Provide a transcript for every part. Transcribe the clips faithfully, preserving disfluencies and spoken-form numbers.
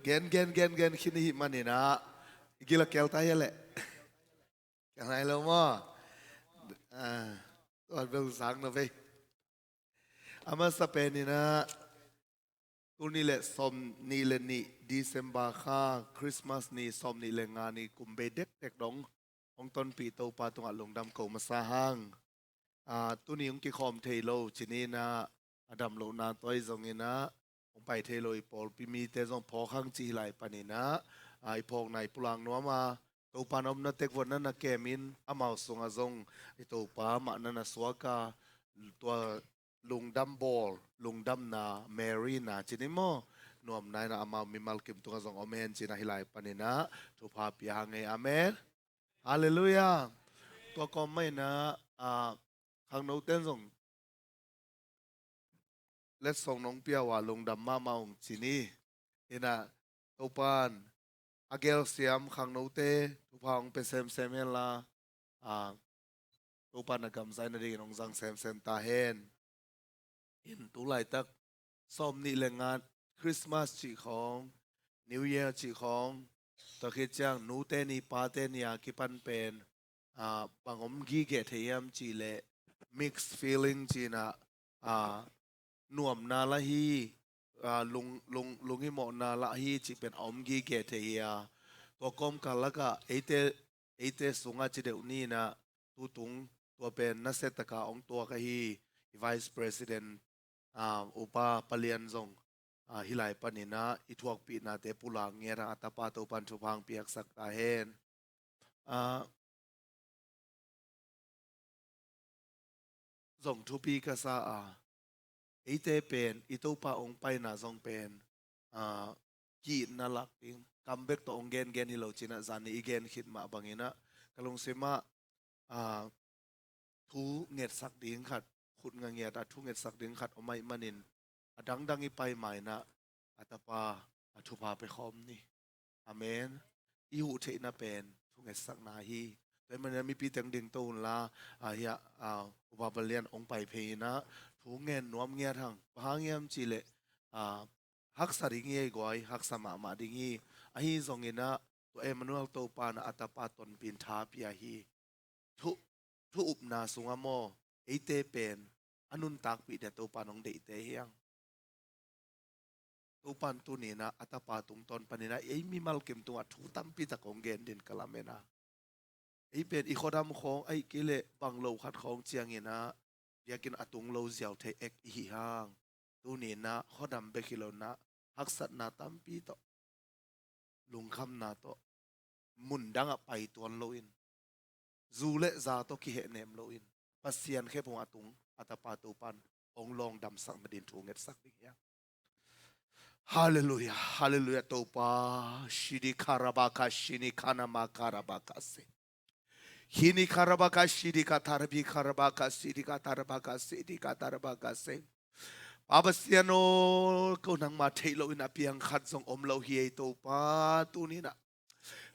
Gen, gen, gen, gen khin i hih maninah i gila kel ta hia leh. Ka nai lo maw? Ah, tuat bel sang na vei. A masa peninah tuni le sawm nih le nih December kha, Christmas ni sawm nih le nga ni kum bei dekdek dong hong tonpih Topa tungah lungdam ko masa hang. Ah, tuni hong kikhawm thei lo cininah a dam lohna tuai zonginah hong pai thei lo i pawlpi mite zong phawk hang ci hi lai paninah, ah, i phawkna i pulak nuam a, Topa na omna tek vot na na kemin amau sungah zong i Topa mah na na suak a, tua lungdam bawl, lungdamna Mary na cini maw, nuamna inah amau mimal kim tungah zong om hen cinah hi lai paninah thupha pia hang ei. Amen. Halleluiah. Tua kawm mah inah, ah, khangnoten zong letsong nong pia uh a lungdam mahmah ung cini. Inah Topan a gelsiam khangnote thupha hong pia semsem henla, ah, Topan a gamzaina dingin hong zang semsem ta hen. In tu laitak sawm nih le nga Christmas cih khawng, New Year cih khawng, tua khit ciang nute ni pate ni a kipan pen, ah, bang om gige thei hiam cih leh mixed feeling cinah, ah, nuamna lah hi, ah, lung, lung, lunghimawhna lah hi cih pen a om gige thei hi a, tua kawmkal lakah eite, eite sungah ci deuh ninah tutung tua pen nasiataka hong tuak ahi i Vice President, ah, Upa Palian zong, ah, hi lai paninah i thuakpihnate pulak ngiat hang a tapa Topan thupha hong piaksak ta hen. Ah, zong thupi ka sa a, eite pen i Topa hong paina zong pen, ah, ki-itna lak ding, kam bek tawh hong gengen hi lo cinah zan ni i gen khit mah banginah ka lungsimah, ah, thu ngetsak ding khat, khut ngangiat a thu ngetsak ding khat om ahih manin a dangdang i pai mainah a tapa a thupha pia khawm ni. Amen. I huh theihna pen thu ngetsakna hi. Tua ahih manin mipi teng dingto unla, ah, hiah, ah, Upa Palian hong pai phei inah thu ngen nuam ngiat hang. Bang hang hiam cih leh, ah, haksa ding hi ei guai, haksa mahmah ding hi. Ahi zonginah tua Emmanuel Topa na a tapa tonpin tha pia hi. Thu, thu upna sungah maw, eite pen a nuntakpih dia Topa nong deihte hiang. Topan tuninah a tapa tungtawn paninah ei mimal kim tungah thu tampi tak hong gen din ka lamen a, ei pen i khuadam khawng ahih kei leh bang lo khat khawng cianginah biakinn a tung lo ziau thei ek i hi hang. Tuninah khuadam bek hi lonah haksatna tampi tawh, lungkhamna tawh, mun dangah pai tuan loin, zu le za tawh kihehnem loin Pasian khephung a tung a tapa Topan hong lawngdamsak nadin thu ngetsak ding hiang. Halleluiah, halleluiah Topa. Shidi karabaka shini kanama karabaka se. Hini karabaka shidi katarbi karabaka sidi katarabaka sidi katarabaka se. Pa Pasian aw, ko nangma theih loin a piang khat zong om lo hi ei Topa. Tuninah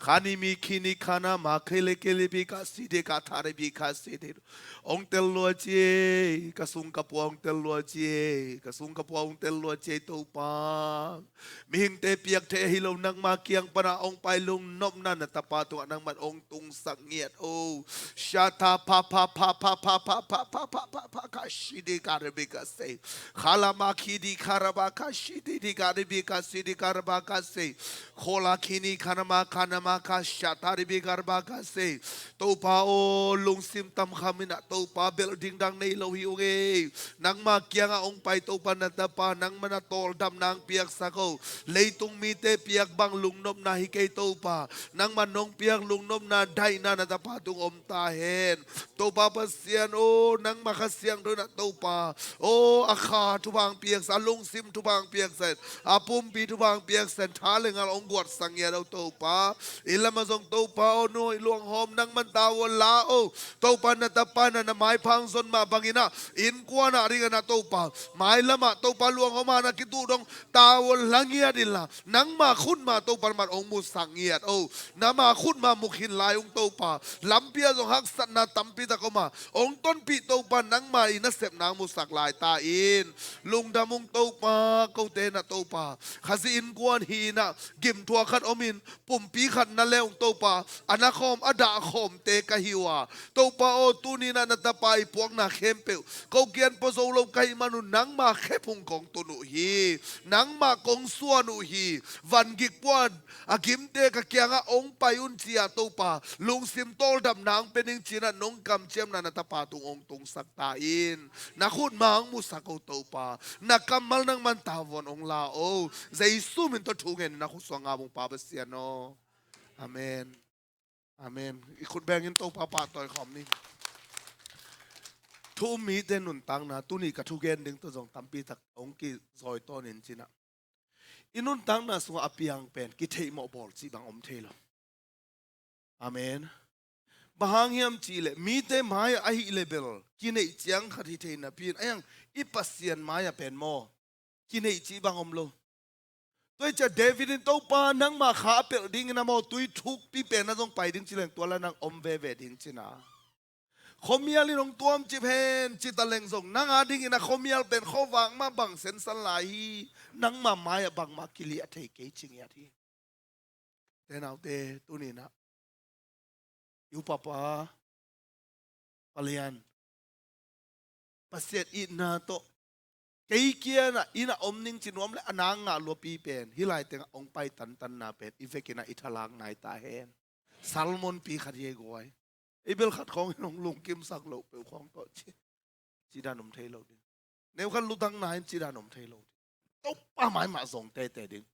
khani mi khini khana ma khele kele bi ka sidi ka thare bi ka sidi. Ong tel lua ci ei, ka sung ka pua ong tel lua ci ei, ka sung ka pua ong tel lua ci ei Topa. Mihingte piak thei ahi lo nangma kiang pana ong pai lungnopna na tapa tungah nangman ong tungsak ngiat o. Shata pa pa pa pa pa pa pa pa pa pa pa ka shidi ka rebi ka sei. Khalama khidi karaba ka shidi di ka rebi ka sidi karaba ka sei. Khola khini khanama khanama ka shata rebi karaba ka sei. Topa aw, lungsim tam khaminah Topa belh dingdang nei lo hi ung ei. Nangma kiangah ong pai Topa na tapa nangman a tawldamna ang piaksak o. Leitung mite piak bang lungnopna hi kei Topa. Nangman nong piak lungnopna daihna na tapa tung om ta hen. Topa Pasian aw, nangma Kha Siangtho inah Topa aw, a kha thupha ang piaksak, a lungsim thupha ang piaksak, a pumpi thupha ang piaksak, tha le ngal ong guatsak ngiat o Topa. Inn lamah zong Topa aw, nu hoih luanghawm nangman tavuan la o. Topa na tapa na na maipha hong zon mah bangin ah innkuan ah dingin ah Topa, mailamah Topa luanghawm a na kituh dong tavuan la ngiat inla, nangma khut mah Topa nangman hong musak ngiat o. Nama khut mah mu khin lai ung Topa. Lampi ah zong haksatna tampi tak om a, hong tonpih Topa nangma i nasepna hong musak lai ta in. Lungdam ung Topa, kote na Topa, Khazih innkuan hi in ah gimthuak khat om in, pumpi khat na le ung Topa, a na khawm a dah khawmte ka hi uh a, Topa aw, tuni in ah na tapa i puakna khempeuh ko kiang pua zo lo ka hih man un nangma khephung kong tun uh hi. Nangmah kong suan uh hi. Vangik puan a gimte ka kiangah hong pai un ci-a Topa, lungsim tawldamna hong pia ning ci-in ah nong kamciamna na tapa tung hong tungsak ta in. Na khut mah hong musak o Topa. Na kammal nangman tavuan hong la o. Jesu min tawh thu ngen in na khut suang ngap ung Pa Pasian aw. Amen. Amen. I khut bengin Topa pahtawi khawm ni. Thu um mite nuntakna, tuni ka thugen ding tawh zong tampi tak hong kizawi tawn in ci-in ah, i nuntakna sungah a piang pen kitheihmawh bawl cih bang om thei lo. Amen. Bang hang hiam cihleh mite mai-ah ahih leh bel kineih ciang khat hi thei napi in, a hiang i Pasian mai-ah pen maw, kineih cih bang om lo. Tua hi ciah David in, Topa, nangma kha a pelh dingin a maw, tui thukpi pen ah zong pai ding ci leng tua lah nang om veve ding ci-in ah, khuamial in hong tuamcip hen ci ta leng zong nang a dingin a khuamial pen khuavak mah bang sensan lai hi. Nangma mai-ah bangmah kiliah thei kei ci ngiat hi. Te naute, tuni in ah i upapa palian, Pasian itna tawh kei kiangah inn ah om ning ci nuam leh a nang ngah luapi pen hih lai tengah hong pai tantanna pen i vekin ah i thalak nai ta hen. Salmonpi khat hi ei guai. Ei bel khat khawng in hong lungkimsak loh peuh khawng tawh ci, cih dan om thei lo ding. Neu khat lutang na in cih dan om thei lo ding. Topa mai mah zong teitei ding.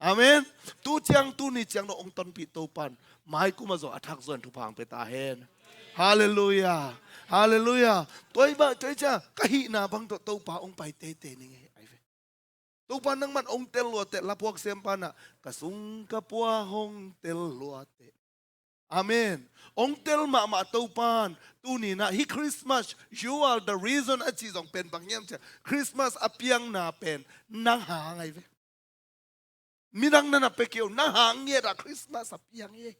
Amen. Tu ciang, tuni ciang dong hong tonpih Topa in mai kum ah zong a thak zaw in thupha hong pia ta hen. Halleluiah. Halleluiah. Tua hi bah, tua hi ciah ka hihna bang tawh Topa hong pai teitei ning ei, ai ve. Topa nangman hong tel luat teh, laphuak siampa in ah, ka sung ka pua hong tel luat teh. Amen. Hong tel mahmah Topa in tuni in ah hih Christmas, you are the reason a cih zong pen bang hiam ciah, Christmas a piangna pen nang hang ai ve. Midang na na pia kei uh, nang hang ngiat ah Christmas a piang hi.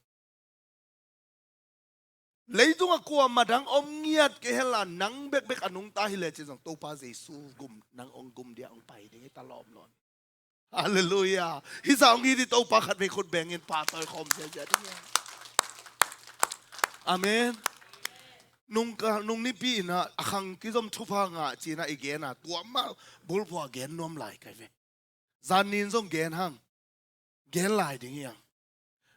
Leitung ah kuamah dang om ngiat kei hen la, nang bekbek a nungta hi leh cih zong Topa Jesu gum, nang hong gum dia hong pai ding hi ta lawm lawn. Halleluiah. Hih zah hong it i Topa khat vei khut bengin pahtawi khawm ziahziah ding hi. Amen. Nung ka, nung nipi in ah a khang kizom thupha ngah ci-in ah i gen a, tua mah bulphuh a gen nuam lai kai ve. Zan ni in zong gen hang. Gen lai ding hi hang.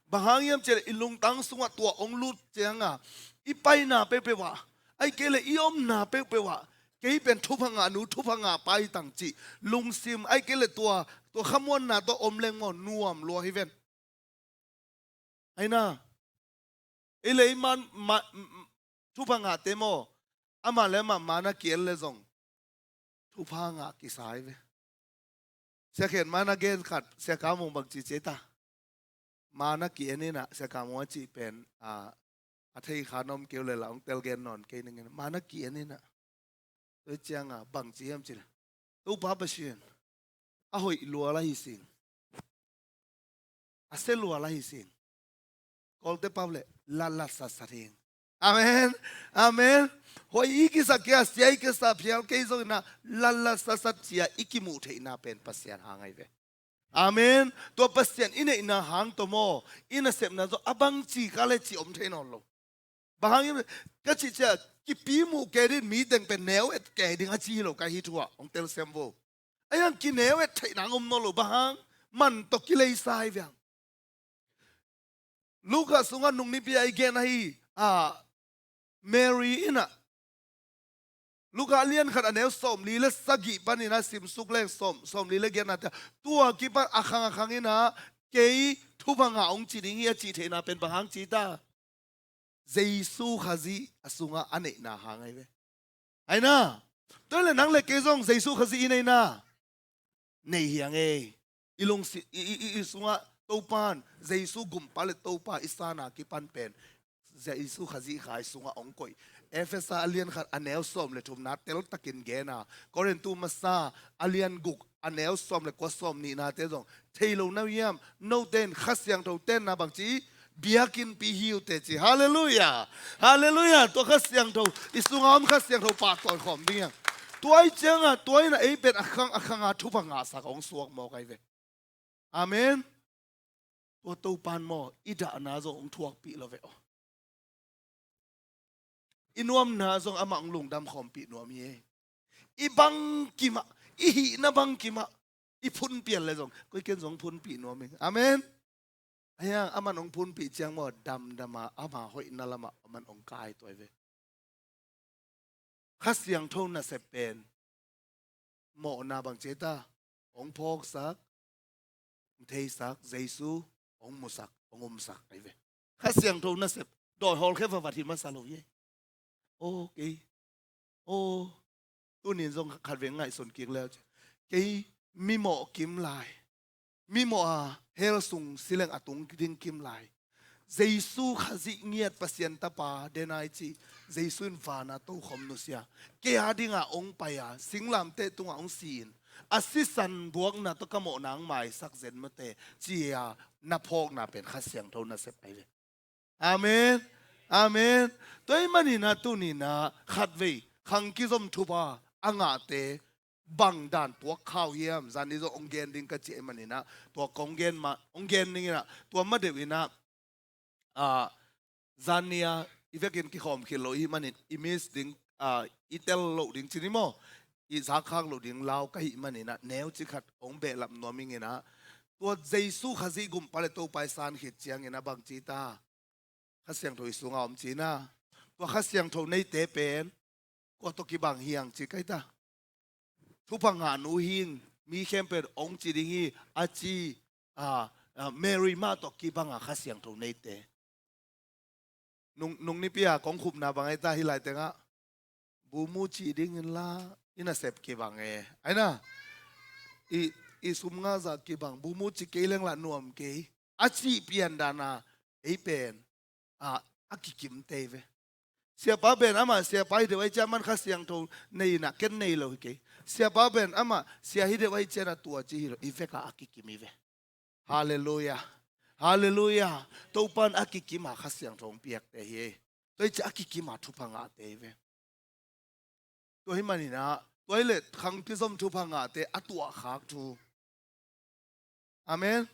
Bang hang hiam cihleh i lungtang sungah tua hong lut ciangah i paina peuhpeuh ah, ahih kei leh i omna peuhpeuh ah, kei pen thupha ngah nu, thupha ngah pa hi tang cih lungsim, ahih kei leh tua, tua khamuanna tawh om leng maw nuam lua hi ven. Aina, ei leh ei man, ma, m, m, thupha ngahte maw, amah le amah mana ki-en leh zong thupha ngah kisa hi ve. Sia Khen mana gen khat, Sia Kam Mung bang ci ci ta. Mana ki-en in ah, Sia Kam Mung a cih pen, a, a thei kha na om kei uh leh lah hong tel gen nawn kei ning in. Mana ki-en in ah. Tua ciangah bang ci hiam cih leh, Topa Pasian, a hoih lua lah hi sing, a sia lua lah hi sing, Kawlte pau leh latlat satsat hing. Amen. Amen. Hoih i kisak kei a, sia i kisak phial kei zongin ah, latlat satsat ci-a i kimuh theihna pen Pasian hang ahi ve. Amen. Tua Pasian i neihna hang tawh maw, i nasepna zong a bangci ka leh cih om thei nawn lo. Bang hang hiam ka cih ciah, kipi muh kei ding, mi teng pen neu et kei ding a ci hi lo ka hi thu ah, hong telsiam vo. A hiang kineu et theihna hong om nawn lo, bang hang, man tawh kileisa hi ve hang. Luka sungah nung nipi a i gen ahi, a, Mary in ah, Luka a lian khat a neu sawmli le sagih panin a simsuk leng sawm, sawmli le giatna te, tua kipan a khang a khang in ah, kei thupha ngah hong ci ding hi a cih theihna pen bang hang ci ta? Jesu Khazih a sungah a neihna hang ahi ve. Aina, tua leh nang le kei zong Jesu Khazih i neihna nei hi hang ei. I lungsi, i, i, i, i sungah Topa in, Jesu gumpa le Topa i san a kipan pen Jesu Khazih khai sungah hong koih. Efesa a lian khat a neu sawm le thumna teltakin gen a, Korintu masa a lian guk a neu sawm le kua, sawm nihnate zong thei lo na hiam? Note in Kha Siangtho tenna bangci biakinnpi hi uh teh ci. Halleluiah. Halleluiah. Tua Kha Siangtho, i sunga om Kha Siangtho pahtawi khawm ding hiam? Tua ahih ciangah tua in a ei pen a khang a khanga thupha ngahsak hong suak mawk ahi ve. Amen. Tua Topa in maw, i dahna zong hong thuakpih lo ve aw. I nuamna zong amah hong lungdam khawmpih nuam hi. I bangkimah, i hihna bangkimah i phunpial le zong koi ken zong phunpih nuam hi. Amen. Ahi hang aman hong phunpih ciang maw, damdama ama hoihna lamah aman hong kai tuai ve. Kha Siangtho nasep pen mawhna bang ci ta, hong phawksak, hong theisak, Jesu hong musak, hong umsak ahi ve. Kha Siangtho nasep dawi hawlkhia vavat hi masa lo hi. Aw kei, aw, tunin zong khat veng ngaihsun kik leu ci. Kei mimawh kim lai, mimawh a hell sung sileng a tung ding kim lai, Jesu Khazih ngiat Pasian Tapa denai ci, Jesu in vana tokhom nusia, kei a dinga hong pai a singlamteh tungah hong si in, a sisan buakna tawh ka mawhna hong maisak zen mate ci-a na phawkna pen Kha Siangtho nasep ahi ve. Amen. Amen. Tua ahih maninah tuninah khatvei khang kizom thupha a ngahte bang dan tuak khau hiam? Zani zong hong gen ding ka cih ahih maninah tua kong gen mah, hong gen dinginah tua madeuh inah, ah, zani a i vekin kikhawm khit lo ihih manin i miss ding, ah, i tel loh ding cini maw, i zakkhak loh ding lau ka hih maninah neuci khat hong behlap nuam inginah, tua Jesu Khazih gumpa le Topa i san khit cianginah bang ci ta? Kha Siangtho i sungah om cina. Tua Kha Siangtho neite pen kua tawh kibang hiang ci kai ta. Thupha ngahnu hing, mi khempeuh hong ci ding hi a ci, a, a, Mary mah tawh kibanga Kha Siangtho neite. Nung, nung nipi a kong khupna bang ahi ta hih lai tengah, bumu cih dingin la i nasep kibang e, aina, i, i sum ngah zah kibang, bumu cih kei leng lah nuam kei a cih pian dana ei pen, a, a kikim tei ve. Siapa pen amah siapa hi deuh ahi ciah man Kha Siangtho nei inah ken nei lo hi kei. Siapa pen amah sia hi deuh ahi ciah na tua ci hi lo, i veka a kikim hi ve. Halleluiah. Halleluiah. Topan a kikima Kha Siangtho hong piakte hi. Tua hi ciah a kikima thupha ngahte hi ve. Tua hi maninah tua hi le khang kizom thupha ngahte a tuahkhak thu. Amen.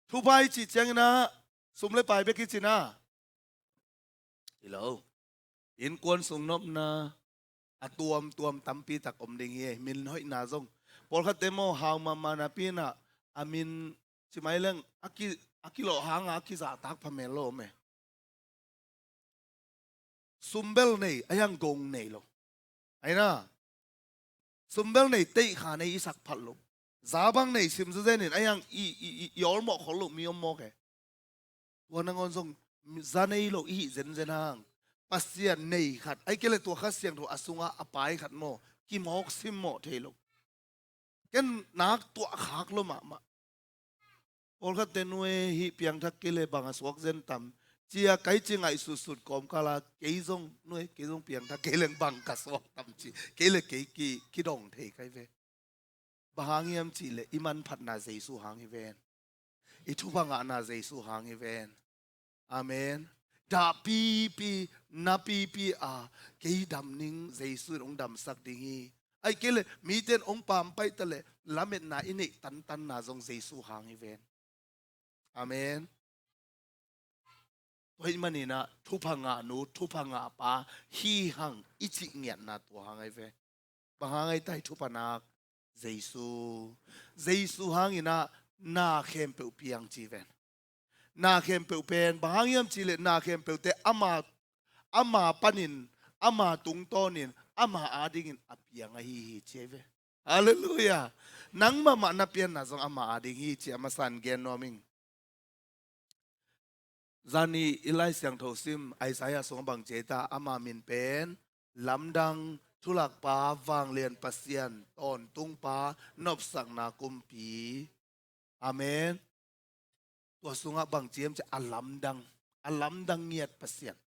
Thupha i cih cianginah sum le pai bek i cina hi lo. Innkuan sung nopna a tuamtuam tampi tak om ding hi. Min hoihna zong pawlkhatte maw hau mahmah napi inah a min cimai leng a ki, a kilawh hanga a kizahtak phamel lo om e. Sumbel nei a hiang gong nei lo. Aina, sumbel nei teihkha nei i sak phat lo. Za bang nei sim zazenin a hiang i, i, i, i awlmawh khol lo mi om mawk e. Tua nangawn zong za nei lo i hih zenzen hang Pasian nei khat, ai kei le tua Kha Siangtho a sunga a pai khat maw, kimawk simmawh thei lo. Ken nak tuahkhak lo mahmah. Pawlkhatte nuai hih piangthak kei le bang a suak zen tam cia kai ci ngaihsutsut kawmkala kei zong nuai kei zong piangthak kei leng bang ka suak tam ci kei le kei ki, kidong thei kai ve. Bang hang hiam cihleh i manphatna Jesu hang hi ven. I thupha ngahna Jesu hang hi ven. Amen. Dah pipi, na pipi a kei dam ning Jesu in hong damsak ding hi. Ai kei le mite in hong pampaih ta le lametna i neih tantanna zong Jesu hang hi ven. Amen. Tua hih maninah thupha ngahnu, thupha ngahpa hi hang i cih ngiatna tua hang ahi ve. Bang hang ahi ta hi thupha nak? Jesu. Jesu hanginah na khempeuh piang ci ven. Na khempeuh pen bang hang hiam cihleh na khempeuhte ama, ama panin, ama tungtawnin, ama adingin a piang ahi hi ci ahi ve. Halleluiah. Nang mahmah na pianna zong ama ading hi ci a masan gen nuam ing. Zani i Lai Siangtho sim Isaiah sungah bang ci ahi ta? Ama min pen Lamdang, Thulakpa, Vanglian Pasian, Tawntungpa, Nopsakna Kumpi. Amen. tua sungah bang ci hiam cih leh a lamdang, a lamdang ngiat Pasian.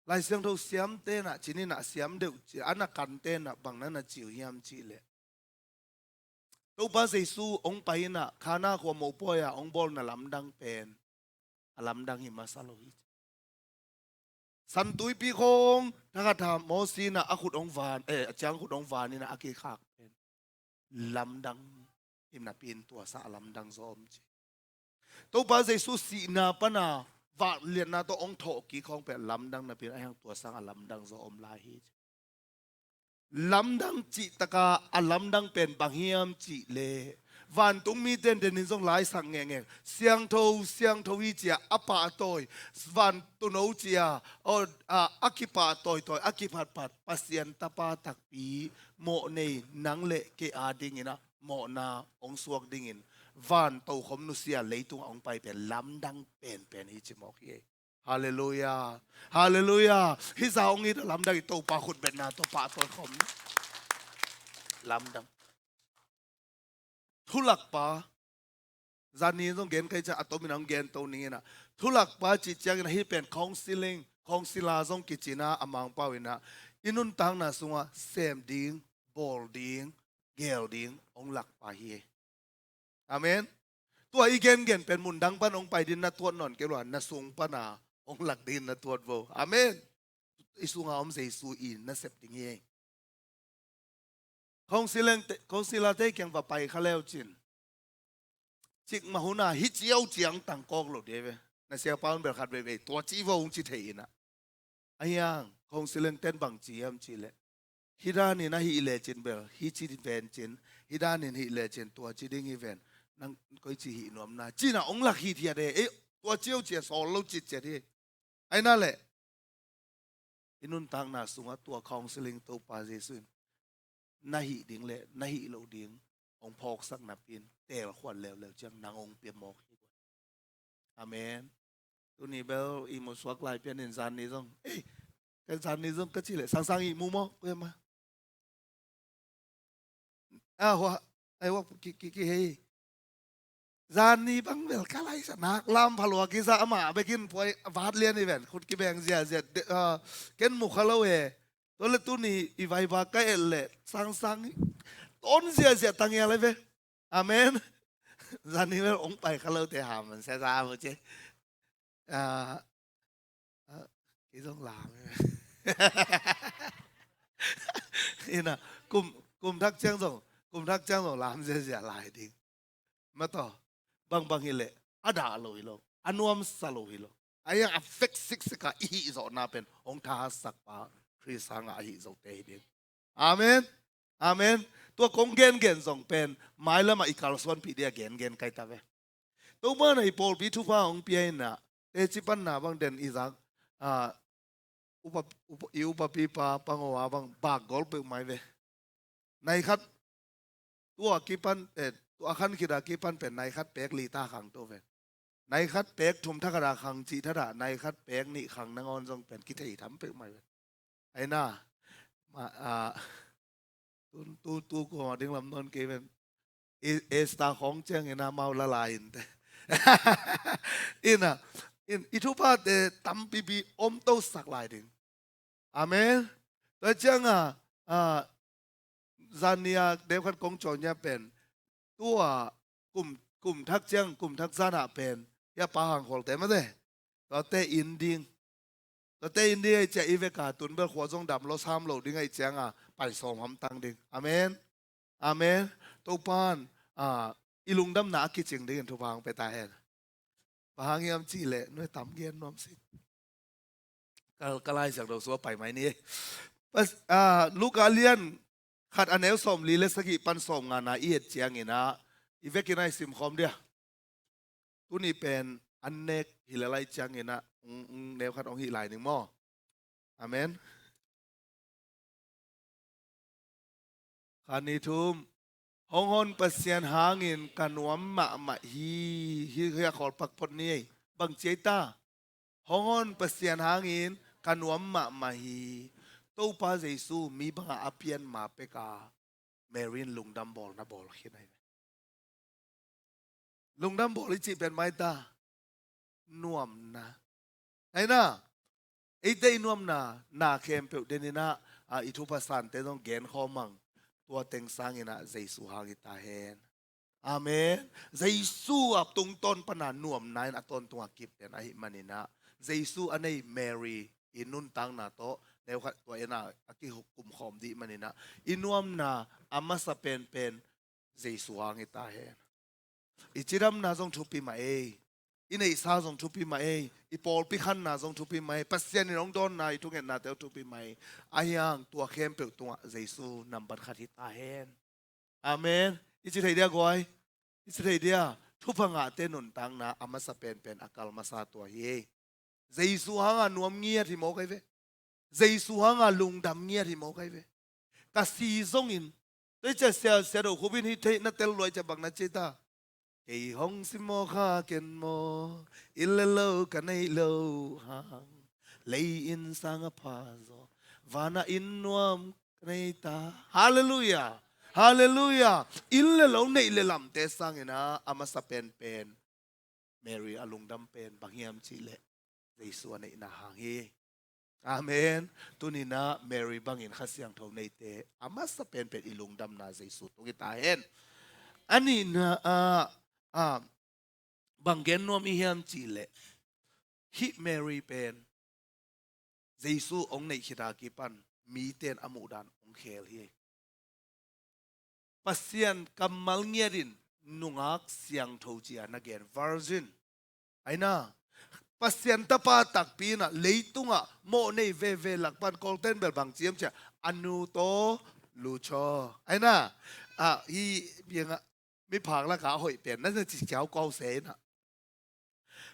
Lai Siangtho siam tenah, ci ni nah, siam deuh ci, a na kan tenah bang na na ci uh hiam cih leh, Topa Jesu hong pai inah Kana khua mopawi ah hong bawlna lamdang pen a lamdang hi masa lo hi. San Tuipi khawng thakhat ah Mosi inah a khut hong van, eh, a ciang khut hong van inah a kikhak pen lamdang hi napi in tua sang a lamdang zaw om ci. Topa Jesu sihna pana vangliatna tawh hong thawhkik khawng pen lamdang napi in a hiang tua sang a lamdang zaw om lai hi ci. Lamdang cihtaka a lamdang pen bang hiam cih leh, vantung mi tenten in zong laisak ngengeng, siangtho, siangtho hi ci-a a pahtawi, van tuuno ci-a, aw, a, a kipahtawitawi, a kiphatphat Pasian Tapa takpi, mawh nei nang le kei a dinginah mawhna hong suak dingin van tokhom nusia leitungah hong pai pen lamdang penpen hi ci mawk hi. Halleluiah. Halleluiah. Hih zah hong it a lamdang hi, Topa khut betna tawh pahtawi khawm. Lamdang. Thulakpa. Zani zong gen kai ciang a tomin hong gen to ning inah. Thulakpa cih ciangin hih pen counseling, counselor zong kici inah a Mangpau inah. I nuntakna sungah sem ding, bawl ding, geel ding hong lakpa hi. Amen. Tua i gengen pen mundang pan hong pai ding na tuat nawn kei lua, na sung pana hong lak ding na tuat vo. Amen. I sunga om Jesu i na sep ding hi. Counselor te, counselor te kiang va pai kha leu cin, cikmah huna hi ciau ciang tangkawk lo ding ve. Na siapa un bel khat veivei tua ci vo hong ci thei inah. A hiang, counseling ten bang ci hiam cih leh, hih danin a hih lecin bel hih ci ven cin, hih danin hih lecin tua ci ding hi ven. Nang koici hih nuam na ci inah hong lak hithiat e. Eh, tua ciau cia sawl lo citciat hi. Aina leh i nuntakna sungah tua counseling Topa Jesu in na hih ding le na hih loh ding hong phawksak napi in teelkhuan leuleu ciang nang hong pia mawk hi. Amen. Tuni bel i musuak lai pianin zanni zong, eh, ka zanni zong ka cih leh sangsang i mu maw, kuya ma? Ah, hua, ai, hua, ki, ki, ki, hei. Zanni bang bel ka laisa nak lam phalua kisa ama bekin puai vat lian i ven, khut kibeng ziazia, de, ah, ken mu kha lo he. Tua le tuni i vai ba ka et leh sangsang ton ziazia tang ia le ve. Amen. Zanni bel hong pai kha lo te ha man sia za mu ce. Ah, ah, kei zong lam. Ina, kum, kum thak ciang zong, kum thak ciang zong lam ziazia lai ding. Mataw, bangbang hi leh a dah lo hi lo, a nuamsa lo hi lo. A hiang a fek siksik a i hih zawhna pen hong thahatsak pa Khrist hanga a hih zote hi ding. Amen. Amen. Tua kong gengen zong pen mailamah i kalsuanpih dia gengen kai ta ve. Topa na i pawlpi thupha hong pia inah teci panna bang den i zak, ah, upa, upa, i upapipa pangawa bang bakgol peuhmai ve. Nai khat tua kipan, eh, tua khan khita kipan pen nai khat pek lita khang to ve. Nai khat pek thum thakata khang cih thata nai khat pek nih khang nangawn zong pen kithei tham peuhmai ve. Aina, ma, ah, tu, tu, tu kuama ding lam nawn kei ven. I, Esther khawng ciangin amau la lai in te. Ina, in, i thuphate tampipi om tosak lai ding. Amen. Tua cianga, ah, zannia deuh khat kong cawnya pen. Tua kum, kum thak ciang, kum thak zana pen. Ia pa hang khualte mate. Tuate in ding. Tuate in ding ai cia i veka tun bel khua zong dam lo sam lo ding ai cianga pai sawm hamtang ding. Amen. Amen. Topan, ah, i lungdamna a kicing dingin thupha hong pia ta hen. Bang hang hiam cih leh, nuai tam gen nuam sik. Ka, ka Lai Siangtho sua pai mai ni. Pas, ah, Luka lian khat a neu sawm li le sagih pan sawm ngana i et ciangin ah, i vekin ah i simkhawm dia. Tuni pen an nek hi le lai ciangin ah, ung, ung neu khat ong hih lai ning maw. Amen. Kha ni thum. Hong hon Pasian hangin ka nuam mahmah hi, hi, hi a khawl pakpot ni ei. Bang ciai ta. Hong hon Pasian hangin ka nuam mahmah hi. Topa Jesu mi banga a pian ma peka Mary in lungdam bawlna bawl khin ai. Lungdam bawl i cih pen mai ta, nuamna. Aina, eite i nuamna, na khempeuh deninah, a, i thupha sante zong genkhawm ang. Tua teng sanginah Jesu hang i ta hen. Amen. Jesu a tungtawn pana nuamna in a tawntungah kip den ahih maninah, Jesu a nei Mary i nuntakna tawh neukhat tua ena a kihukum khawm dih maninah, i nuamna a masa penpen Jesu hang i ta hen. I cidamna zong thupi mah ei. I neihsa zong thupi mah ei. I pawlpi khanna zong thupi mah ei. Pasian in hong dawnna i thungetnate zong thupi mah ei. Ahi hang tua khempeuh tungah Jesu nambat khat hi ta hen. Amen. I ci thei dia guai. I ci thei dia. Thupha ngahte nuntakna a masa penpen a kal masa tua hi ei. Jesu hanga nuam ngiat hi mawk ai ve. Jesu hanga lungdam ngiat hi mawk ai ve. Ka si zongin, tei cia sia, sia do khubin hi theih na tel luai cia bang na ci ta. Kei hong si maw kha ken maw, inn le lo ka neih lo hang. Lei inn sang a pha zaw, vana inn nuam ka nei ta. Halleluiah. Halleluiah. Inn le lo neih le lamte sangina a masa penpen Mary a lungdam pen bang hiam cihleh Jesu a neihna hang hi. Amen. Tunina Mary bangin Kha Siangtho neite a masa penpen i lungdamna Jesu tung i ta hen. A nihna ah, ah, bang gen nuam i hiam cihleh, hih Mary pen Jesu hong neih khita kipan miten a muhdan hong khel hi. Pasian kammal ngiatin nungak siangtho cia na gen, virgin. Aina, Pasian tapa takpi inah leitungah mawh nei veve lakpan Kawlten bel bang ciam cia, a nu taw lu chaw. Aina, ah, hi biangah miphak lakah a hoih pen na ci kiau kau se inah.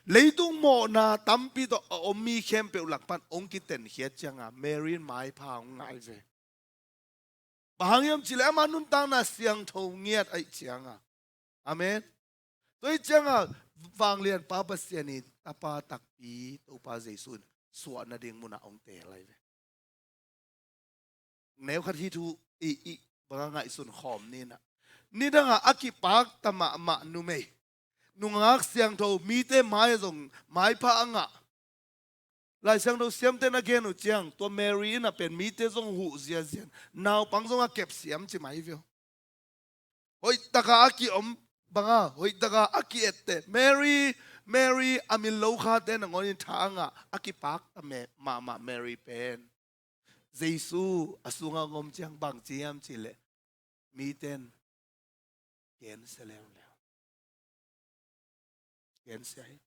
Leitung mawhna tampi tawh a om mi khempeuh lakpan hong kitenkhiat cianga Mary in maipha hong ngai ve. Bang hang hiam cihleh ama nuntakna siangtho ngiat aih cianga. Amen. Tua ih cianga vanglian Pa Pasian in tapa takpi Topa Jesu in suahna ding munah hong teel ai ve. Neukhat hi thu i, i banga ngaihsun khawm ninah, nidangah a kipakta mahmah numei, nungak siangtho, mite mai a zong maipha a ngah. Lai Siangtho siamte na gen uh ciang tua Mary inah pen mite zong huh ziazian, naupang zong a kepsiam ci mai veu. Hoihtaka a kiom banga, hoihtaka a ki-etteh, Mary, Mary, a min lo khate nangawnin tha a ngah a kipakta mahmah Mary pen Jesu a sunga hong om ciang bang ci hiam cihleh, miten gensia leuleu. Gensia hi.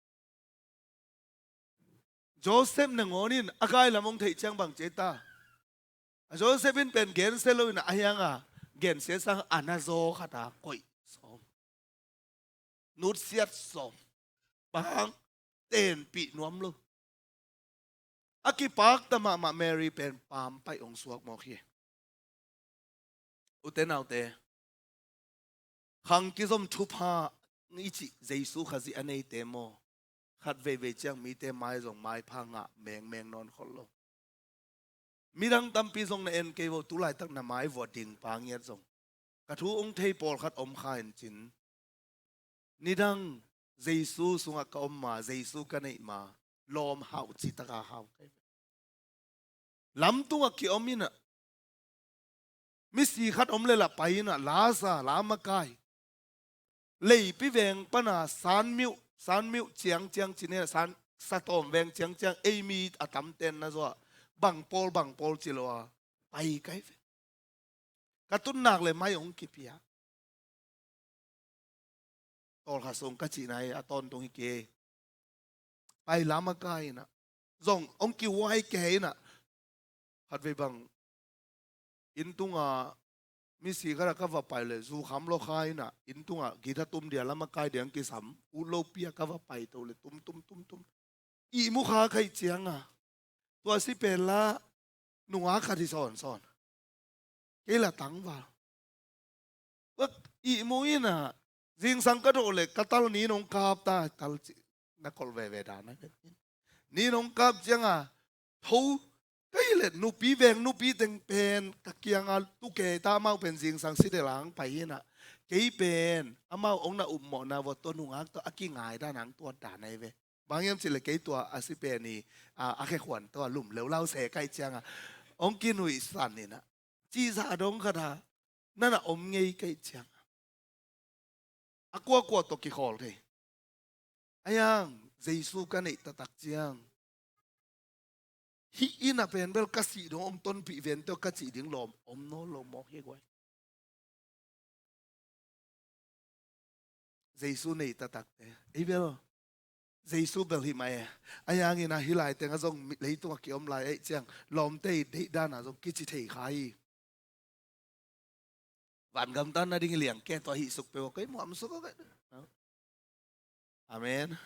Joseph nangawnin a gailam hong theih ciang bang ci ta. A Joseph in pen gensia loin a hianga gensia sang a na zaw khata koih sawm, nutsiat sawm, bang tenpih nuam lo. A kipakta mahmah Mary pen paampaih hong suak mawk hi. Ute naute, khang kizom thupha i cih Jesu Khazih a neite maw, khat veivei ciang mite mai zong maipha ngah mengmeng nawn khol lo. Midang tampi zong na en kei vo, tulaitak na mai vua ding pa ngiat zong. Ka thu hong thei pawlkhat om kha in cin. Nidang Jesu sungah ka om ma, Jesu ka neih ma, lawm hau citaka hau kei. Lamtungah kiom inah, misi khat om le lah pai inah, lasa, lamakai. Leipi veng pana sanmiuh, sanmiuh ciangciang cin inah, san, satawm veng ciangciang, ei mi a tamten na zawh, bang pawl, bang pawl ci lo a, pai kai ve. Ka tunnak le mai hong kipia. Tawlkha sung ka cihna hi, a tawntung hi kei. Pai lamakai inah. Zong hong kihuai kei inah. Khatvei bang inn tunga misi khat a ka va pai le, zu kham lo kha inah, inn tunga githa tum dia lamakai dia hong kisam, ut lopi a ka va pai to le, tum, tum, tum, tum. Ihmu kha khaih cianga, tua si pen la nungak khat hi sawnsawn. Kei la tangval. Tua ihmu inah, zingsang ka dawh le ka tal nin hong kap ta, tal ci, na kolh veve dan a. Nin hong kap cianga, tho, kei le nupi veng nupi teng pen ka kianga tu kei ta, amau pen zingsang si de lang pai inah. Kei pen amau hong na upmawhna vua tua nungak tawh a kingai dan hong tuat dan ahi ve. Bang hiam cih leh kei tua a si pen i, a, a khekhuan tawh a lum leulau se ka hih ciangah hong kinuihsan in ah, cih zah dong khat ah na na om ngei ka hih ciangah, a kuakua tawh kikhawl thei. A hiang Jesu ka neih taktak ciang, hih inn ah pen bel ka sih dong hong tonpih ven teh ka cih ding lawm om nawn lo mawk hi guai. Jesu neih taktakte, ei bel Jesu bel hi mah e. A hiangin ah hih lai teng ah zong mi-, leitung ah ki-om lai ahih ciang lawmte i deihdan ah zong kici thei kha hi. Vangam tan nading i liang ke tua hih suk peuh a kei muam suk a kei. Amen.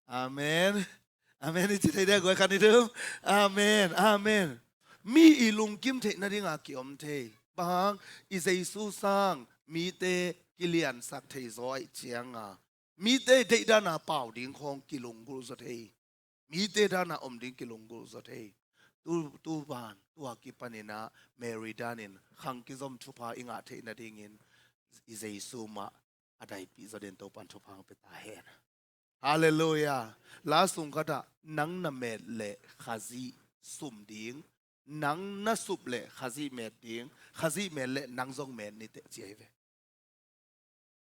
Amen. Amen. I ci thei dia guai khan i dum. Amen. Amen. Mi i lungkim theih nading a ki-om thei. Bang hang, i Jesu sang mite kiliansak thei zaw ahih ciang a, mite deihdan a pau ding khawng kilunggulh zaw thei. Mite dan a om ding kilunggulh zaw thei. Tu, tu ban, tua kipanin ah Mary danin khang kizom thupha i ngah theih nadingin i Jesu mah a daipih zaw dingin Topan thupha hong pia ta hen. Halleluiah. La sung khat ah nang na met leh Khazih sum ding, nang na sup leh Khazih met ding, Khazih met leh nang zong met ni teh ci ahi ve.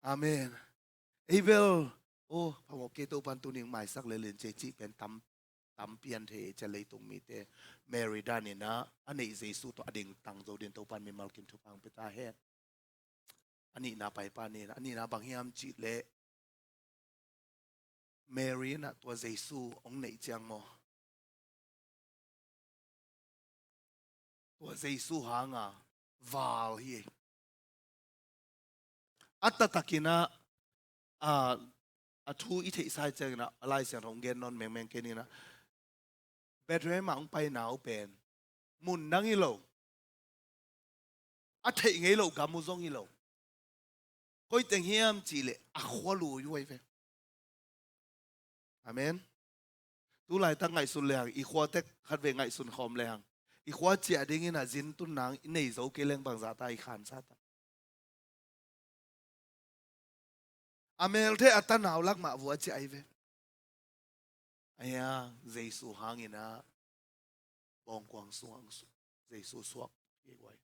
Amen. Ei bel, oh, phamawh kei, Topan tuni hong maisak lel in ci, cih pen tam, tam pian thei ei cia leitung mite. Mary danin ah a neih Jesu tawh a dingtang zo dingin Topan mimal kim thupha hong pia ta hen. A nihna paipa ni in ah, a nihna bang hiam cih leh Mary in ah tua Jesu hong neih ciang maw, tua Jesu hang a val hi. A taktakin ah, a, a thu i theihsa ahih ciangin ah, a Lai Siangtho hong gen nawn mengmeng kei ning in ah, Bethlehem ah hong paina uh pen mun dang hi lo, a theih ngei loh gam uh zong hi lo. Koi teng hiam cih leh a khua lui uh ahi ve. Amen. Tu laitak ngaihsun lehang, i khua tek khatvei ngaihsun khawm lehang, i khua ciah dingin ah zin tun nang i nei zo kei leng bangzah ta i khansa ta. A melthei a tanau lak mah vua ciah ahi ve. A hiang Jesu hangin ah bawngkuang sungah Jesu suak hi guai.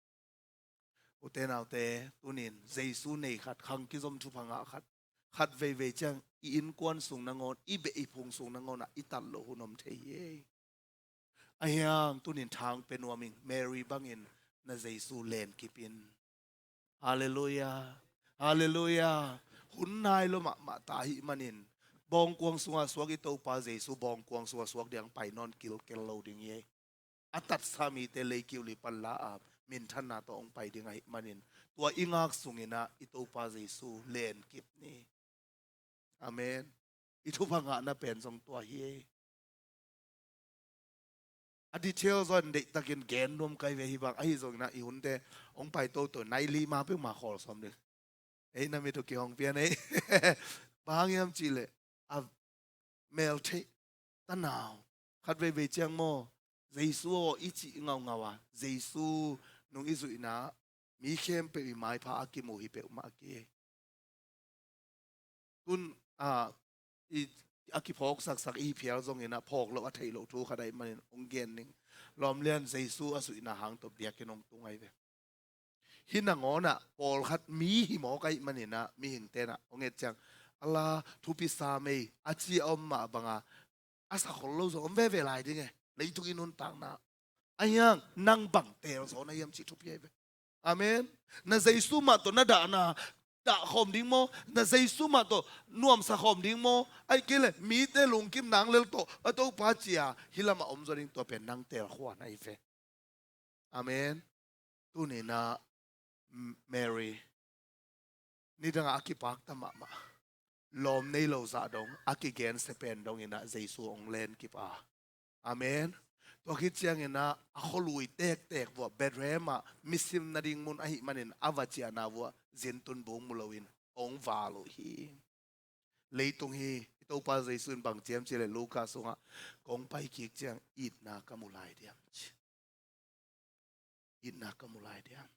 Ute naute, tunin Jesu nei khat, khang kizom thupha ngah khat, khat veivei ciang i innkuan sung nangawn, i beh i phung sung nangawn ah i tat loh hun om thei hi. A hiang tunin thang pia nuam ing, Mary bangin na Jesu len kip in. Halleluiah. Halleluiah. Hun nai lo mahmah ta ahih manin, bawngkuang sungah suak i Topa Jesu bawngkuang sungah suak ding pai nawn kilkel lo ding hi. A tatsa mite lei kiu li pan la a minthanna tawh hong pai ding ahih manin, tua i ngak sungin ah i Topa Jesu len kip ni. Amen. I thupha ngahna pen zong tua hi. A detail zong deihtakin gen nuam ka hi ve, hih bang ahi zongin ah i hunte hong pai toto, nai li ma peuhmah khawl sawm ding. Ei, na mit uh kihong pian ei. Bang hang hiam cih leh a melthei tanau khat veivei ciang maw, Jesu aw i cih ngaungau a, Jesu nung i zuihna mi khempeuh i maipha a kimu hi peuhmah a ki. Tun, a, i, a kiphawksaksak i phial zongin ah phawk loh a theih loh thu khat ahih manin hong gen ning. Lawmlian Jesu a zuihna hang tawh biakinn hong tung ahi ve. Hih nangawn ah pawlkhat mi hi mawk ahih manin ah mihingte in ah hong et ciang, a la thupi sa mei a ci a om mah banga, a sa khol lo zong om veve lai ding e, leitung i nuntakna. A hiang nang bang teel zaw na hiam cih thupi ahi ve. Amen. Na Jesu mah tawh na dahna dah khawm ding maw? Na Jesu mah tawh nuamsa khawm ding maw? Ahih kei leh mite lungkim nang lel tawh a Topa cia hih lamah om zaw ding, tua pen nang teel khuan ahi ve. Amen. Tuni-in ah, M-, Mary, nidangah a kipakta mahmah, lawm nei lo zah dong, a kigensia pen dongin ah Jesu hong len kip a. Amen. Tua khit ciangin ah a khualui tektek vuah, Bethlehem ah, misim nading mun ahih manin a va ciahna vuah zintun bung mu loin hong val uh hi. Leitung hi, i Topa Jesu in bang ci hiam cih leh Luka sungah, kong pai kik ciang itna ka mu lai diam, ci. Itna ka mu lai diam.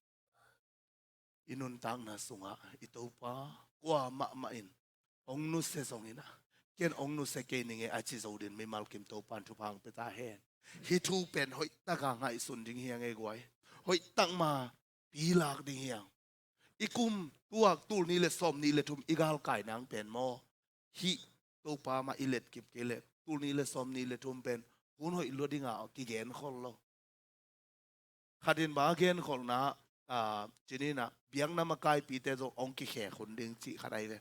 i nuntakna sungah i Topa kua mahmah in hong nusia zongin ah, ken hong nusia kei ning e a ci zo dingin mimal kim Topa in thupha hong pia ta hen. Hih thu pen hoih taka ngaihsun ding hi hang e guai. Hoih tak ma pilak ding hi hang. I kum tuak tul nih le sawm nih le thum i galkai nang pen maw, hih Topa mah i letkip kei leh tul nih le sawm nih le thum pen hun hoih lua dinga kigen khol lo. Khat in bang a genkholhna, ah, ci ni in ah, biakna makaipite zong hong kikhek hun ding cih khat ahi ve.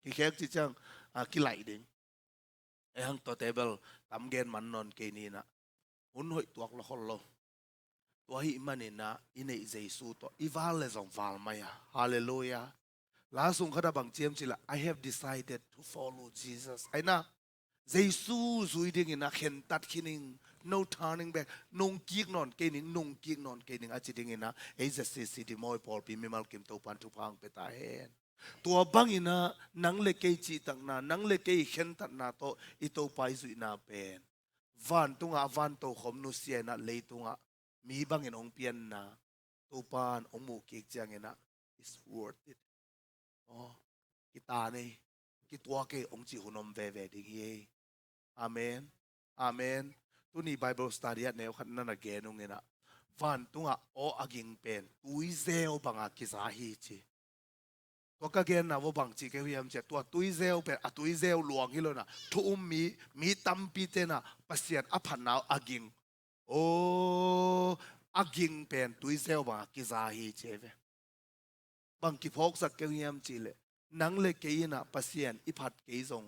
Kikhek cih ciang, ah, kilaih ding. Ei hang tua table tam gen man nawn kei ni in ah, hun hoih tuak lo khol lo. Tua ahih manin ah i neih Jesu tawh i val le zong val mai a. Halleluiah. La sung khat ah bang ci hiam cih leh, "I have decided to follow Jesus." Ahi na, Jesu zui dingin ah khentat khin ing, no turning back, nungkik nawn kei ning, nungkik nawn kei ning a ci dingin ah, ei Z C C di mawi pawlpi mimal kim Topa in thupha hong pia ta hen. Tua bangin ah nang le kei cihtakna, nang le kei khentatna tawh i Topa i zuihna pen vantungah a vantokhom nusia in ah leitungah mi bangin hong pianna Topa in hong muh kik ciangin ah, "It's worth it." Aw, kitan ei, kituak ei hong cih hun om veve ding hi ei. Amen. Amen. Tuni Bible study ah neu khat na na gen ung in ah, vantungah aw a ging pen tuizeu banga kiza hi ci. Tua ka genna vua bang ci kei hiam cih leh, tua tuizeu pen a tuizeu luang hi lo in ah, thu um mi, mi tampite in ah Pasian a phatna uh a ging. Aw, a ging pen tuizeu banga kiza hi ci ei ve. Bang kiphawksak kei hiam cih leh, nang le kei in ah Pasian i phat kei zong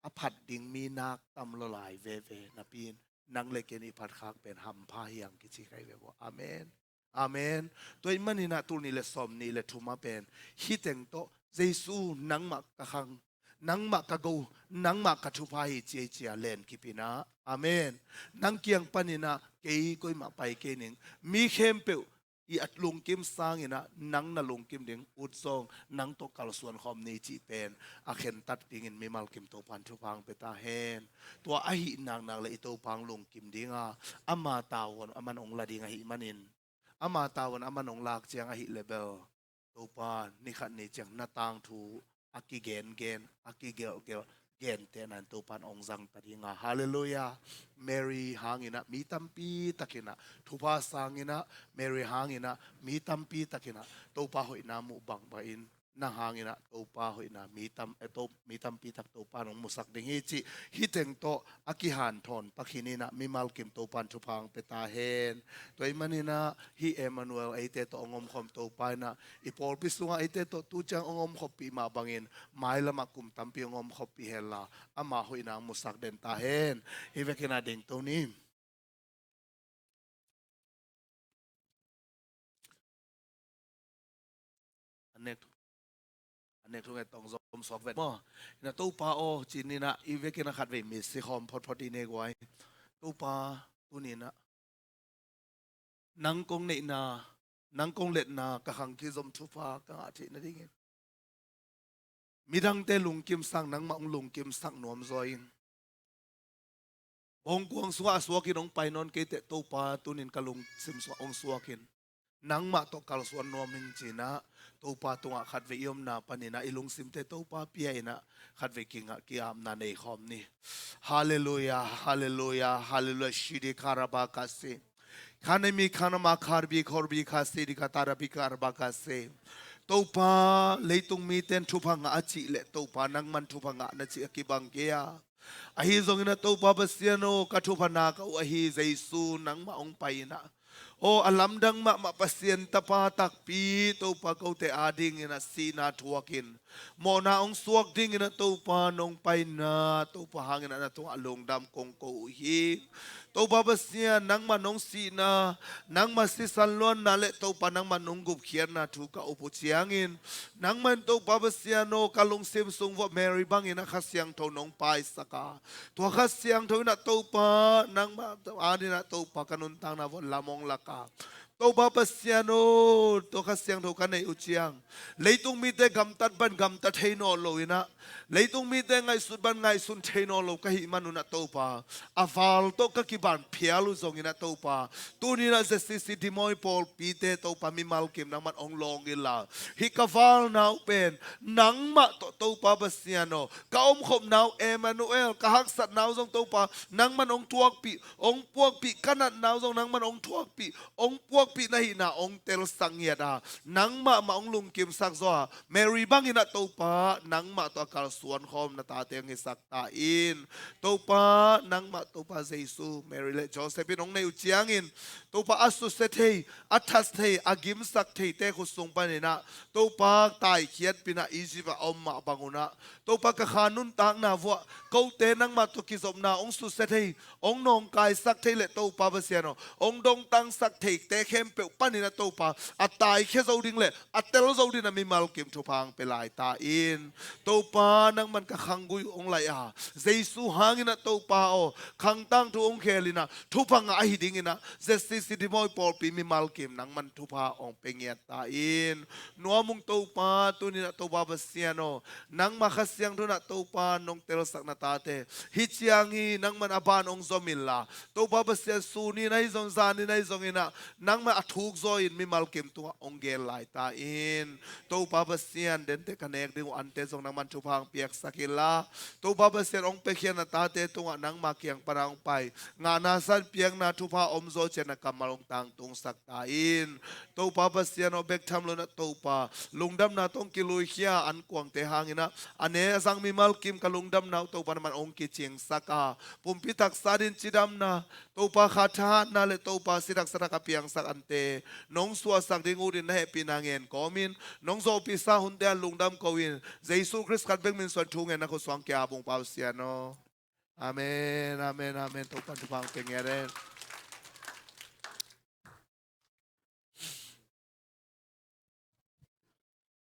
a phat ding mi nak tam lua lai veve napi in, nang le kei in i phat khak pen hampha hi hang kici kei ve vua. Amen. Amen. Tua ahih manin ah tul nih le sawm nih le thum ah pen hih teng tawh, "Jesu, nangmah ka khang, nangmah ka go, nangmah ka thupha hi," ci ei ci a lenkip in ah. Amen. Nang kiang panin ah kei kuamah pai kei ning, mi khempeuh i a lungkim sangin ah nang na lungkim ding ut zong nang tawh kalsuan khawm ni cih pen a khentat dingin mimal kim Topa in thupha hong pia ta hen. Tua ahih naknak leh i Topa hong lungkim ding a, ama tavuan aman hong la ding ahih manin, ama tavuan aman hong lak ciang ahih leh bel, Topa, ni khat ni ciang na tangthu a kigengen, a kigelhgelh gentehna in Topa in hong zang ta ding a. Halleluiah. Mary hangin ah mi tampi takin ah thupha sang in ah, Mary hangin ah mi tampi takin ah Topa hoihna muh bangbang in, nang hangin ah Topa hoihna mi tam, eh, to, mi tampi tak Topa in hong musak ding hi cih hih teng tawh a kihanthawn pak hi ni in ah, mimal kim Topa in thupha hong pia ta hen. Tua ahih manin ah hih Emmanuel eite tawh hong omkhawm Topa in ah, i pawlpi sungah eite tawh tu ciang hong omkhawmpih mah bangin, mailam ah kum tampi hong omkhawmpih hen la, ama hoihna hong musak den ta hen. Hih vekin ah dingto ni. A nek thu, a nek thu nget tawh zom suak vet maw. Ina Topa aw, ci ni in ah, i vekin ah khatvei misi khawm photphot i nei guai. Topa, tuni in ah nang kong neihna, nang kong letna ka khang kizom thupha ka ngah theih nadingin, midangte lungkimsak, nangmah hong lungkimsak nuam zaw ing. Bawngkuang sungah a suakin hong pai nawn kei teh Topa, tuni in ka lungsim sungah hong suakin, nangmah tawh kalsuan nuam ing ci in ah, Topa tungah khatvei i omna panin ah i lungsimte Topa pia in ah, khatvei kingah ki-apna nei khawm ni. Halleluiah, halleluiah, halleluiah, shidi karabakasi. Khanemi khanama kharbi khorbi khasi di katarabi karabakasi. Topa, leitung mite in thupha ngah a cih leh, Topa, nangmah in thupha ngah na cih a kibang kei a. Ahi zongin ah Topa Pasian aw, ka thupha nak uh ahi Jesu, nangmah hong pai in ah, aw, a lamdang mahmah Pasian Tapa takpi, Topa, kote adingin ah sihna thuakin, mawhna hong suak dingin ah Topa nong paina, Topa hangin ah na tungah lungdam kong ko uh hi. Topa Pasian, nangmah nong sihna, nangmah sisan luanna le Topa nangmah nong gupkhiatna thu ka up uh ciangin, nangmah in Topa Pasian aw, ka lungsim sung vuah Mary bangin ah Kha Siangtho nong paisak a, tua Kha Siangtho in ah Topa, nangmah adin ah Topa ka nuntakna vuah lam hong lak a, Topa Pasian aw, tua Kha Siangtho ka neih uh ciang, leitung mite gamtat ban gamta thei nawn lo in ah, leitung mite ngaihsut ban ngaihsun thei nawn lo ka hih man un ah Topa, a val tawh ka kiban phial uh zongin ah Topa, tuni in ah Z C C Dimoi pawlpite Topa mimal kim nangman hong lawng inla, hih ka valna uh pen nangmah tawh Topa Pasian aw, ka omkhopna uh Emmanuel, ka haksatna uh zong Topa nangman hong thuakpih, hong puakpih, ka natna uh zong nangman hong thuakpih, hong puakpih na hihna hong telsak ngiat a, nangmah mah hong lungkimsak zaw a, Mary bangin ah Topa nangmah tawh a kalsuan khawm na tate hong hisak ta in. Topa nangmah Topa Jesu, Mary le Joseph in hong neih uh ciangin, Topa a susia thei, a that thei, a gimsak theite khut sung panin ah Topa taikhiatpih in ah Egypt ah a om mah bang un ah, Topa ka kha nuntakna vuah kote nangmah tawh kizopna hong susia thei, hong nawngkaisak thei le Topa Pasian aw, hong dongtangsak theite khempeuh panin ah Topa a taikhia zo ding le a tel zo dingin ah mimal kim thupha hong pia lai ta in. Topa nangman ka khanggui uh hong laih a, Jesu hangin ah Topa aw, khang tangthu hong khel in ah thupha ngah ahi dingin ah Z C C Dimoi pawlpi mimal kim nangman thupha hong pia ngiat ta in. Nuam ung Topa, tuni in ah Topa Pasian aw, nangmah Kha Siangtho in ah Topa nong telsak na tate, hih ciang hi nangman a ban hong zom inla, Topa Pasian, sun in ahi zong, zan in ahi zongin ah nangmah a thuk zaw in mimal kim tungah hong gen lai ta in. Topa Pasian, dente ka nek ding uh ante zong nangman thupha hong piaksak inla, Topa Pasian, hong piakhia na tate tungah nangmah kiang pan a hong pai ngahna san piakna thupha om zaw ciang na kammal hong tangtungsak ta in. Topa Pasian aw, bek tham lo in ah Topa, lungdamna tawh hong kiluikhia ankuangte hangin ah a ne a zang mimal kim ka lungdamna uh Topa nangman hong kicingsak a, pumpi taksa dingin cidamna, Topa khat thahatna le Topa si taksa tak a piangsak ante nong suahsak ding uh dingin na hehpihna ngen kawmin, nong zawhpihsa hunte an lungdam ko in, Jesu Khrist khat bek min suan thu ngen na khut sung hong ki-ap ung Pa Pasian aw. Amen, amen, amen. Topa in thupha hong pia ngiat hen.